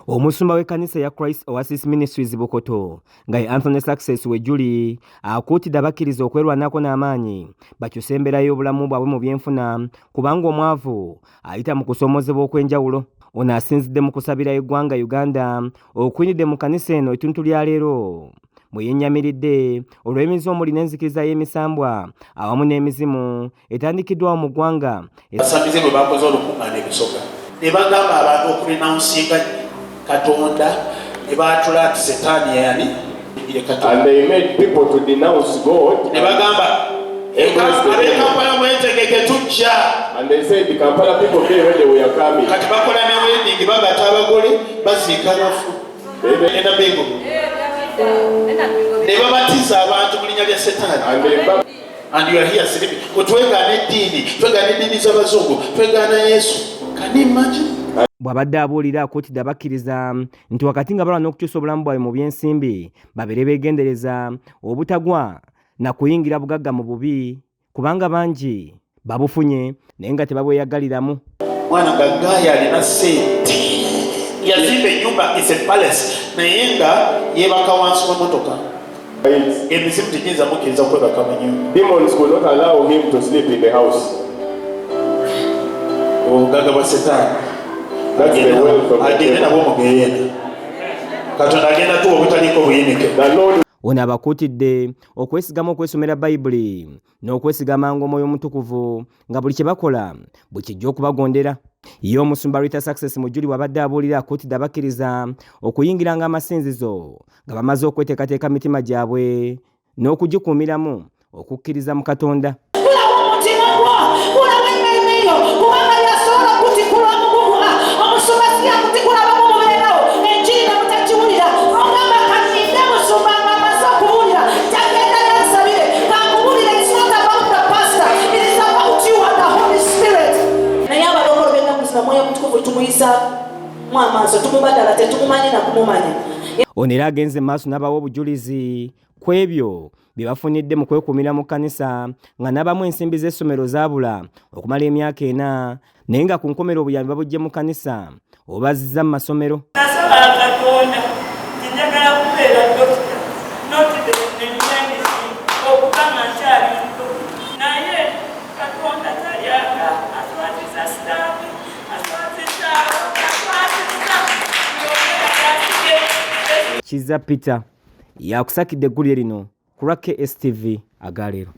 Omusumba w'ekkanisa ya Christ Oasis Ministries Bukoto nga ye Anthony Success Wejuli akuutidde abakkiriza okwerwanako n'amaanyi bakyuse embeera y'obulamu bwabwe mu byenfuna kubanga omwavu ayita mu kusoomozebwa okw'enjawulo. Ono asinzidde mu kusabira eggwanga Uganda okuyindidde mu kkanisa eno ettuntu lya leero mwe yennyamiridde olw'emize omuli n'enzikiriza y'emisambwa awamu n'emizimu etandikiddwawo mu ggwanga. Abasamize bwe bakoze olukuŋŋaana e Busoga ne bagamba abantu okurenouncinga Katonda ne baatula nti Setaani yani. And they made people to denounce God. Ne bagamba ab'e Kampala mwetegeke tujja. And they said the Kampala people, be ready, we are coming. Kati bakola ne wedding, bagatta abagole, baziika abafu. Enda bingo. Ne babatiza abantu mu linnya lya Setaani. And they And you are here sleeping. Twegaana eddiini, twegaana eddiini z'abazungu, twegaana Yesu. Can you imagine? Bw'abadde abuulira akuutidde abakkiriza nti wakati nga balwana okukyusa obulamu bwabwe mu byensimbi babeere beegendereza obutagwa na kuyingira bugagga mu bubi kubanga bangi babufunye naye nga tebabweyagaliramu. Mwana nga gaaya alina ssente, yazimba ennyumba, is a palace, naye nga yeebaka wansi wa motoka. Emizimu tegiyinza mukkiriza kwebaka mu nyumba. Demons could not allow him to sleep in the house. Obugagga bwa Setaani. That's the wealth of the Agende devil. nabwo mu geyeena. Katonda agenda tuwa obutaliiko buyinike. The Lord Ono abakuutidde okwesigama okwesomera Bayibuli n'okwesigamanga Omwoyo Omutukuvu nga buli kye bakola bwe kijja okubagondera. Ye omusumba Rita Success Mujuli bw'abadde abuulira akuutidde abakkiriza okuyingiranga amasinzizo nga bamaze okweteekateeka mitima gyabwe n'okugikuumiramu okukkiriza mu Katonda. Kulawo omutima gwo, kulawo emmeeme yo, kubanga yasobola okutikula omugugu. Omusumba si yakutikula, abamu mubeerawo enjiri ne mutagiwulira. Ogamba kaninde musumba nga amaze okubuulira tagenda yansabire. Kankubulire, it's not about the pastor, it is about you and the Holy Spirit. Naye abalokole b'ennaku zino, Mwoyo Mutukuvu tumuyisaamu amaaso, tumubadala, tetumumanyi na kumumanya. Ono era agenze mu maaso n'abawa obujulizi ku ebyo bye bafunidde mu kwekuumira mu kkanisa nga n'abamu ensimbi z'essomero zaabula okumala emyaka 4 naye nga ku nkomero obuyambi babuggye mu kkanisa obazizza mu masomero. Nasaba Katonda nti njagala kubeera dokita, not the medicine, okuba nga nkyali muto, naye Katonda talyanga aswatiza sitaani, aswatiza, aswatiza. Kiza Peter yakusakidde eggulire lino ku lwa KSTV agaleero.